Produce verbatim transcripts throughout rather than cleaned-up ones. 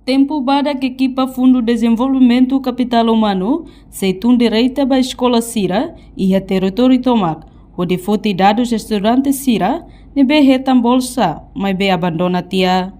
Tempu badak ekipa Fundu Dezenvolvimentu Kapitál Umanu sei tun direta ba eskola sira iha territóriu tomak, hodi foti dadus estudante sira ne'ebé hetan bolsa, maibé abandona tiha.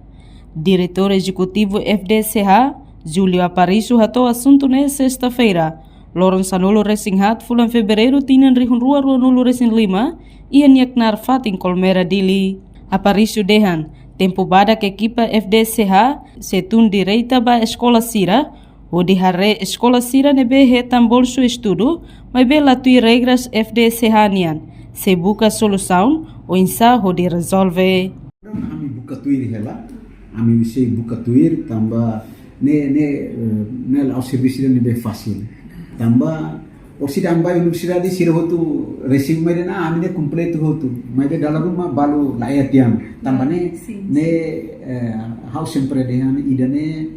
Diretór Ezekutivu F D C H, Júlio Aparício, hato'o asuntu ne'e sesta-feira, loron sanulu-resin-haat fulan Fevereiru tinan rihun rua ruanulu-resin-lima, iha nia knaar fatin Colmera, Dili. Aparício dehan, tempu badak ekipa F D C H sei tun direta ba eskola sira, hodi haree eskola sira ne'ebé hetan bolsu estudu, maibé la tuir regras F D C H nian, sei buka solusaun oinsá hodi rezolve. Ami buka tuir hela, ami sei buka tuir tanba ne'e, ne'e, eh, ne'e la'ós servisu ida ne'ebé fasil. Tanba orsida ami bá universidade sira hotu resin mai dehan ami ne'e kompletu hotu. Maibé dala ruma balu la iha tiha. Tanba ne'e, sin, ne'e, eh, ha'u sempre dehan ida-ne'e,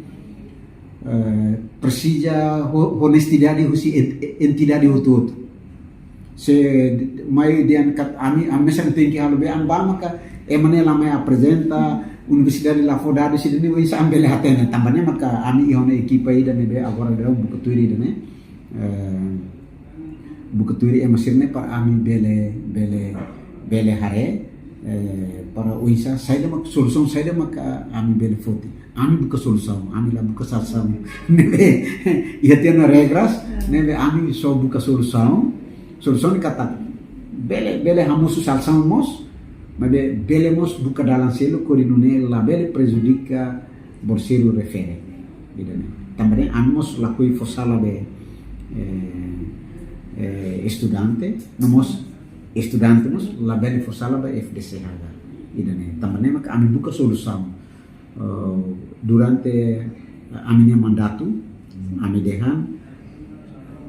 eh, presiza ho-, onestidade husi ent-, entidade hotu-hotu. Se mai dehan katak ami, ami mesak tenke halo be, ami bá maka ema ne'e la mai aprezenta, universidade la fó dadus sira-ne'e, oinsá ami bele hatene. Tanba ne'e maka ami iha ona ekipa ida ne'ebé agora daudaun buka tuir ida-ne'e. Eh, buka tuir ema sira-ne'e para ami bele, bele, bele haree, eh, para oinsá saida mak, solusaun saida maka ami bele foti. Ami buka solusaun, ami la buka sansaun. Ne'ebé, iha tiha ona regras, ne'ebé ami só buka solusaun. Solusaun ne'e katak bele, bele hamosu sansaun mós, maibé bele mós buka dalan seluk hodi nune'e labele prejudika bolseiru refere. Ida-ne'e. Tanba ne'e ami mós lakohi fó sala be, eh, eh, estudante, no mós estudante mós labele fó sala be F D C H. Ida-ne'e. Tanba ne'e maka ami buka solusaun. Eh, durante, eh, ami-nia mandatu, ami dehan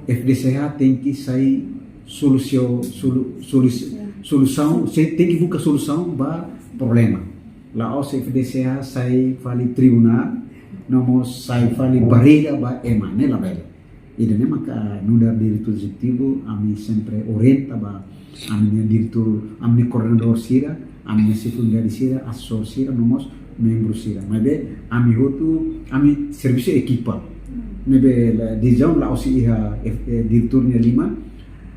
F D C H tenke sai solusio-, solu-, solu-, solusaun, sei tenke buka solusaun ba problema. La'ós F D C H sai fali tribunál, no mós sai fali barreira ba ema, ne'e labele. Ida-ne'e maka nu'udar diretór ezekutivu, ami sempre orienta ba ami-nia diretór, ami-nia koordenadór sira, ami-nia xefe unidade sira, asesór sira, no mós membru sira. Maibé ami hotu, ami servisu ekipa. Ne'ebé la, desizaun la'ós iha, eh, eh, diretór nia liman.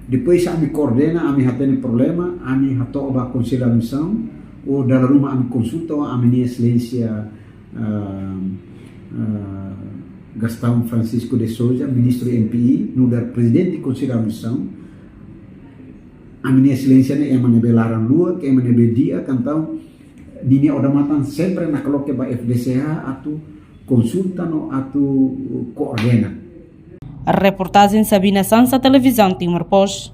Depois ami koordena, ami hatene problema, ami hato'o ba Konsellu Administrasaun, ou dala ruma ami konsulta ho ami-nia exelénsia, ah, ah, Gastão Francisco de Sousa, ministru M P I, nu'udar prezidente Konsellu Administrasaun, ami-nia exelénsia ne'e ema ne'ebé laran-luak, ema ne'ebé di'ak, entaun ninia odamatan sempre nakloke ba F D C H atu konsulta no atu koordena. Reportajen Sabina Sansa, Televizaun Timor Post.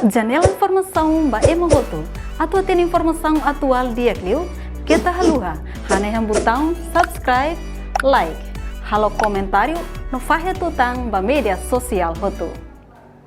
Janela informasaun ba ema hotu. Atu hatene informasaun atuál di'ak liu, keta haluha hanehan butaun subscribe, like, halo komentáriu no fahe tutan ba média sosiál hotu.